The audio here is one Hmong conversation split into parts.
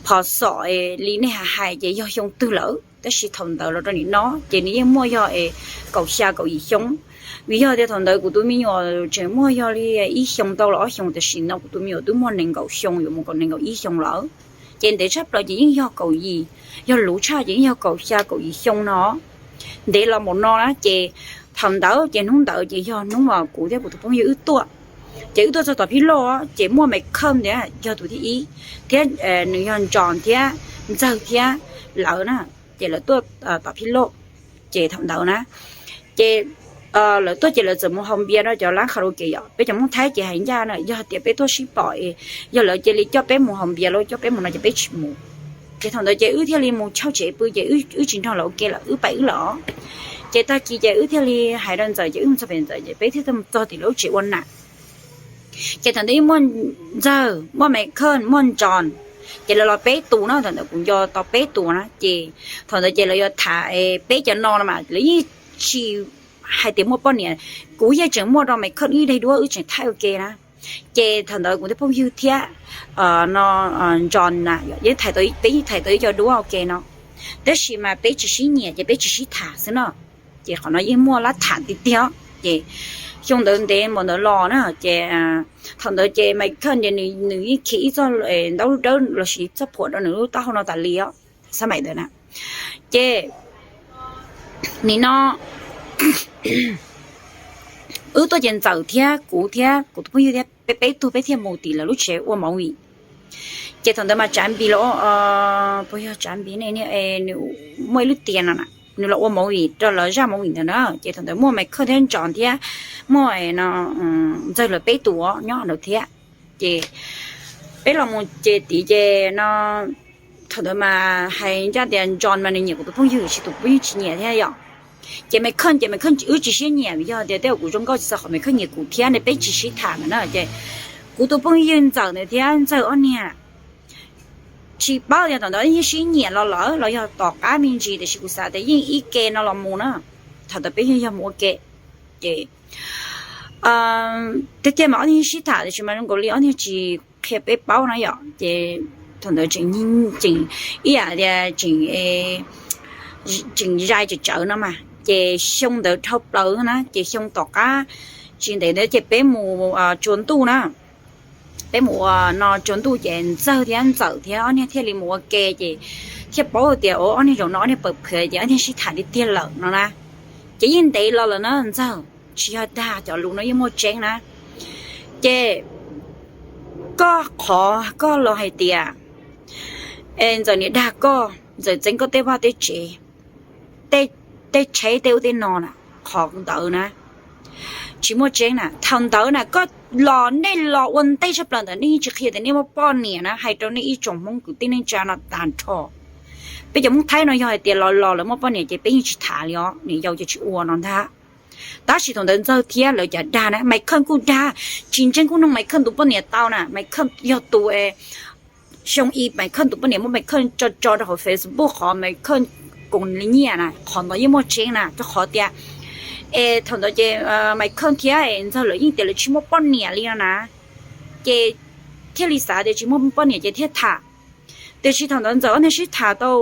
qhov xom li nej hais ces yog xyoo twg lawm, tab sis thaum ntawd los rau nim no ces nws yeej muaj yog kaum xya kaum yim xyoo. Vim yog tias thaum ntawd kuv tus me nyuam tseem muaj yog li ib xyoo tau los ob xyoo, tam sim no kuv tus me nyuam twb muaj nees nkaum xyoo, yuav mus kaum nees nkaum ib xyoo lawm. Ces ntev tshaj plaws ces yeej yog kaum yim, yog luv tshaj ces yeej yog kaum xya kaum yim xyoo no. Ntev los mus no na ces thaum ntawd ces hnub ntawd ces yog hnub uas kuv thiab kuv tus phooj ywg wb tuaj. Ces wb tuaj txog tom phij loj ces muaj Maiv Khawj ntawd yog tus thib ib, thiab nws yog Ntsoo thiab Ntxawg thiab lawv na, ces lawv tuaj tom phij loj. Ces thaum ntawd na ces lawv tuaj ces lawv txawm mus haus npias rau cov lab karaoke yom, peb cov Hmoob Thaib ces hais ncaj na, yog tias peb tuaj sib pom es yog lawv cia li coj peb mus haus npias los coj peb mus no ces peb tsis mus. Ces thaum ntawd ces wb thiaj li mus chau tsev pw ces wb tsis nrog lawv ua ke lawm, wb pais wb lawm os. Ces tag kis ces wb thiaj li hais rau Ntxawm ces wb mus txog pem Ntxawm ces peb thiaj txog tim lawv lub tsev ua nam. Ces thaum ntawd yeej muaj Ntxawg, muaj Maiv Khawj, muaj Ntsoo, ces lawv los peb tus na, thaum ntawd kuv nco tau peb tus na. Ces thaum ntawd ces lawv yuav tham peb cov no no mas lawv yeej tsis hais tias muaj poj niam. Kuv yeej tseem muaj rau Maiv Khawj ib daim duab wb tseem thaij ua ke na. Ces thaum ntawd kuv tus phooj ywg thiab no Ntsoo na yeej, peb yeej thaij tau ib co duab ua ke no, tab sis mas peb tsis sib nyiam ces peb tsis sib tham xwb no. Ces qhov no yeej muaj lab tham tiag tiag. Ces xyoo ntawd ntev npaum ntawd los na ces thaum ntawd ces Maiv Khawj ces nws yeej khi ib txoj ntaub dawb los sis txoj phuam rau nws lub taub hau no tas li os, xab maim ntawd na. Ces nim no wb tuaj ces Ntxawm thiab kuv thiab kuv tus phooj ywg thiab peb peb tug peb thiaj mus tim lawv lub tsev ua movie. Ces thaum ntawd mas Tsav Npis los, puas yog Tsav Npis ne, nws muaj ib lub tiag no na, nws los ua movie rau lawv zaj movie ntawd na. Ces thaum ntawd muaj Maiv Khawj thiab Ntsoo thiab muaj no Ntxawg lawv peb tus nyob ntawd thiab. Ces peb los mus ces tid ces no thaum ntawd mas hais ncaj tias Ntsoo mas nws nyiam kuv tus phooj ywg, tus phooj ywg tsis nyiam thiab yom. Ces Maiv Khawj ces Maiv Khawj wb tsis sib nyiam vim yog tias tej zaum kuv zoo nkauj tsis txog qhov Maiv Khawj nyiam kuv thiab ne, peb tsis sib tham ntawd na. Ces kuv tus phooj ywg Ntxawm ntawd thiab Ntxawg ob niag tsis paub tias thaum ntawd yeej sib nyiam los lawm los yog tom qab me ntsis, tiam sis kuv xav tias yeej ib ke no los mus na. Thaum ntawd peb yeej yog mus ua ke. Ces tiag tiag mas ob niag sib tham tiam sis mas zoo nkaus li ob niag tsis qhia peb paub na yom. Ces thaum ntawd tseem, tseem ib yam tias tseem, tseem zais tsawv tsawv no mas ces xyoo ntawd dhau plaws na ces xyoo tom qab tsis ntev ntawd ces peb mus tsaus ntuj na. Peb mus ua no tsaus ntuj ces Ntxawg thiab Ntxawm thiab ob niag thiaj li mus ua ke ces thiaj paub tias ob niag zaum no ob niag pawm phwv ces ob niag sib tham tiag tiag lawm no na. Ces yeej ntev los lawm na Ntxawg, tsis yog dag, cov lus no yeej muaj tseeb na. Ces koj qhov koj los hais tias Ntxawm niam dag koj, Ntxawm txeeb koj tej vaj tej tsev, tej tsheb tej ub tej no na, qhov ntawd na tsis muaj tseeb na. Thaum ntawd na koj los, nej los ua ntej tshaj plaws ntawd nej yeej tsis qhia tias nej muaj poj niam na, hais rau nej ib tsoom Hmoob kwv tij neej tsa no tag nrho. Peb cov Hmoob Thaib no yog hais tias los los lawv muaj poj niam ces peb yeej tsis tham li os, niam yau ces tsis ua no ntag. Tab sis thaum ntawd Ntxawg thiab lawv cov dag na, Maiv Khawj kuj dag, tsis ntseeg kuj noog Maiv Khawj tus poj niam tau na. Maiv Khawj yog tus, xyoo i Maiv Khawj tus poj niam muab Maiv Khawj tso tso rau hauv Facebook qhov Maiv Khawj koom li nyiaj na, qhov ntawd yeej muaj tseeb na, rau qhov tias es thaum ntawd ces Maiv Khawj thiab Ntxawg lawv yeej tias lawv tsis muaj poj niam li no na, ces thiaj li xav tias tsis muaj poj niam ces thiaj tham. Tiam sis thaum ntawd Ntxawm ob niag sib tham tau,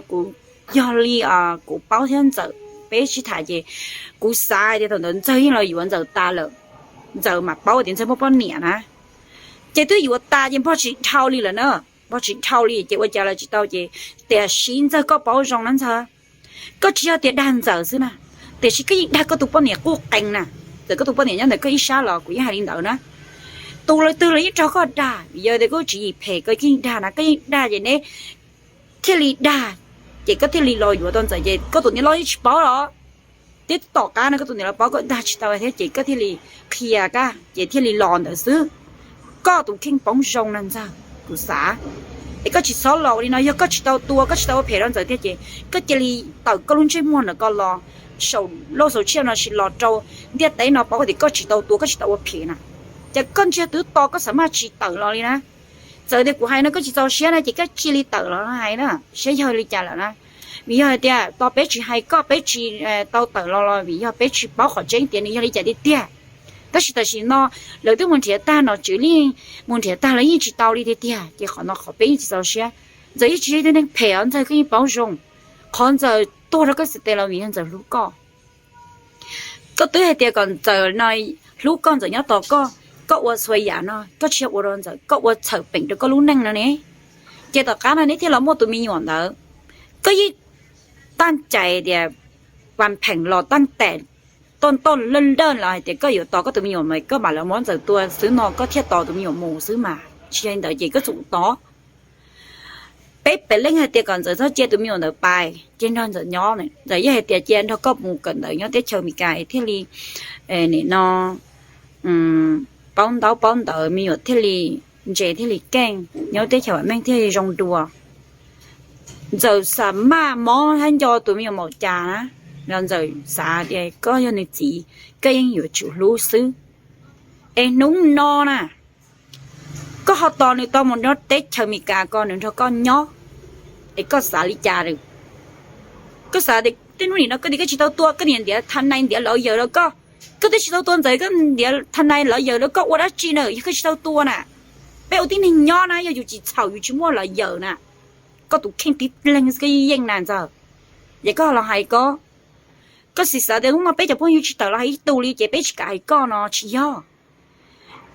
kuv, yog li kuv paub thiab Ntxawm peb sib tham ces kuv xav tias thaum ntawd Ntxawg yeej los yuav Ntxawm tas lawm, Ntxawm mam paub tias Ntxawg muaj poj niam na. Ces twb yuav tas ces npog tsis dhau li lawm na, npog tsis dhau li ces ua cas los tsis tau ces, tiam sis Ntxawg koj paub zoo na Ntxawg, koj tsis yog tias dag Ntxawm xwb na, tiam sis koj yeej dag koj tus poj niam quj qees na. Txawm koj tus poj niam nyob ntawm koj ib sab los kuv yeej hais li ntawd na. Tus lawv twg los yeej raug koj dag, vim yog tias koj tswv yim phem koj yeej dag na, koj yeej dag ces neb thiaj li dag, ces koj thiaj li los yuav tau Ntxawm ces koj tus niam loj yeej tsis paub los, thiab tom qab no koj tus niam loj paub koj dag tsis tau thiab ces koj thiaj li qhia koj ces thiaj li los ntawd xwb. Koj tus kheej poob zoo na Ntxawg, kuv xav es koj tsis txhob los li no, yog koj tsis tau tua, koj tsis tau ua phem rau Ntxawm tiag ces koj cia li tawm koj lub ntsej muag ntawm koj los saum laj saum tsiaj no, tsis los rau ntiaj teb no paub tias koj tsis tau tua, koj tsis tau ua phem na. Ces koj ntsiag twb to koj xav maj tsis tawm los li na. Txawm tias kuv hais no koj tsis txaus siab na ces koj cia li tawm los hais na, saib yog li cas lawm na. Vim yog hais tias tos peb tsis hais koj, peb tsis tau tawm los los vim yog peb tsis paub qhov tseeb tias nws yog li cas tiag tiag. Tab sis tam sim no lawv twb mus nrhiav tag, nom tswv yeej mus nrhiav tag lawv yeej tsis tau li tiag tiag, ces qhov no qhov peb yeej tsis txaus siab. Ntxawm yeej tsis yog ib tug neeg phem os, Ntxawg, koj yeej paub zoo. Qhov Ntxawm tuag rau koj txhais tes los vim yog Ntxawm hlub koj. Koj twb hais tias kom Ntxawm no hlub koj, Ntxawm nyob tos koj, koj ua txhua yam no koj tsis yog ua rau Ntxawm, koj ua txhawm peem rau koj lub neej no ne. Ces tom qab no neb thiaj los muaj tus me nyuam ntawd. Koj yeej taj cais tias vas pheem los taj tes toj ntoj lawj lawj los hais tias koj yuav tos koj tus me nyuam mas koj mam li muab Ntxawm tua xwb no koj thiaj tos tus me nyuam mus xwb mas, tsis yog li ntawd ces koj txhob tos. Peb pem leej hais tias kom Ntxawm txhob cia tus me nyuam ntawd pais, cia nrog Ntxawm nyob. Ntxawm yeej hais tias cia nrog koj mus kawm ntawv nyob teb chaws Amelikas thiaj li, nim no, paub ntaub paub ntawv, me nyuam thiaj li ntse thiaj li keej, nyob teb chaws vam meej thiaj li zoo dua. Ntxawm xav maj mob thiab nco tus me nyuam maum cas na, los Ntxawm xav tias koj yog nws txiv, koj yeej yuav tsum hlub xwb. Es hnub no na, koj ho tos nws tau mus nyob teb chaws Amelikas ko nws nrog koj nyob, es koj xav li cas? Koj xav tias tej hnub nim no koj tias koj tsis tau tua koj niam ntiav tha nais ntiav lawv yawm rau koj, koj twb tsis tau tua Ntxawm, koj ntiav tha nais lawv yawm rau koj ua dab tsi na? Yog koj tsis tau tua na, peb ua tib neeg nyob na, yog yus tsis txhaum yus tsis muaj lawv yawm na. Koj tus kheej tib leeg xwb koj yeej yeej na Ntxawg. Ces koj los hais koj, koj xav xav tias hnub no peb cov phooj ywg tsis tawm los hais ib tug li ces peb tsis kam hais koj no tsis yog.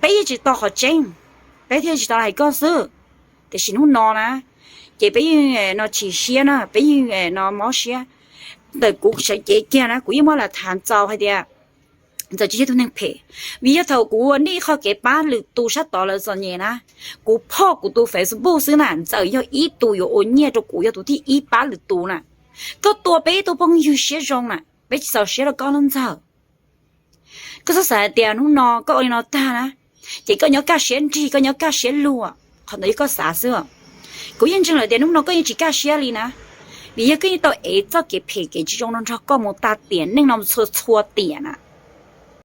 Peb yeej tsis tau qhov tseeb, peb thiaj tsis tau los hais koj xwb. Tiam sis hnub no na, ces peb yeej no chim siab na, peb yeej no mob siab. Ntawm kuv sawv cev kiag na kuv yeej muab lam tham txaus hais tias Ntxawm tsis yog tug neeg phem, vim yog thaum kuv ua nej qhov kev pab lwm tus sab tod lawv txom nyem na, kuv phoj kuv tus Facebook xwb na Ntxawm yog ib tug yuav ua nyiaj rau kuv, yog tus thib ib pab lwm tus na. Koj tua peb ib tug phooj ywg siab zoo na, peb tsis txaus siab rau koj lub Ntxawg. Koj txhob xav hais tias hnub no koj ua li no tag na, ces koj nyob kaj siab nrig, koj nyob kaj siab luag, qhov ntawd yog koj xav xwb. Kuv yeej ntseeg lawm tias hnub no koj yeej tsis kaj siab li na, vim yog koj yeej tau ev txoj kev phem kev tsis zoo no nrog koj mus tag tiam neej no txhua txhua tiam na.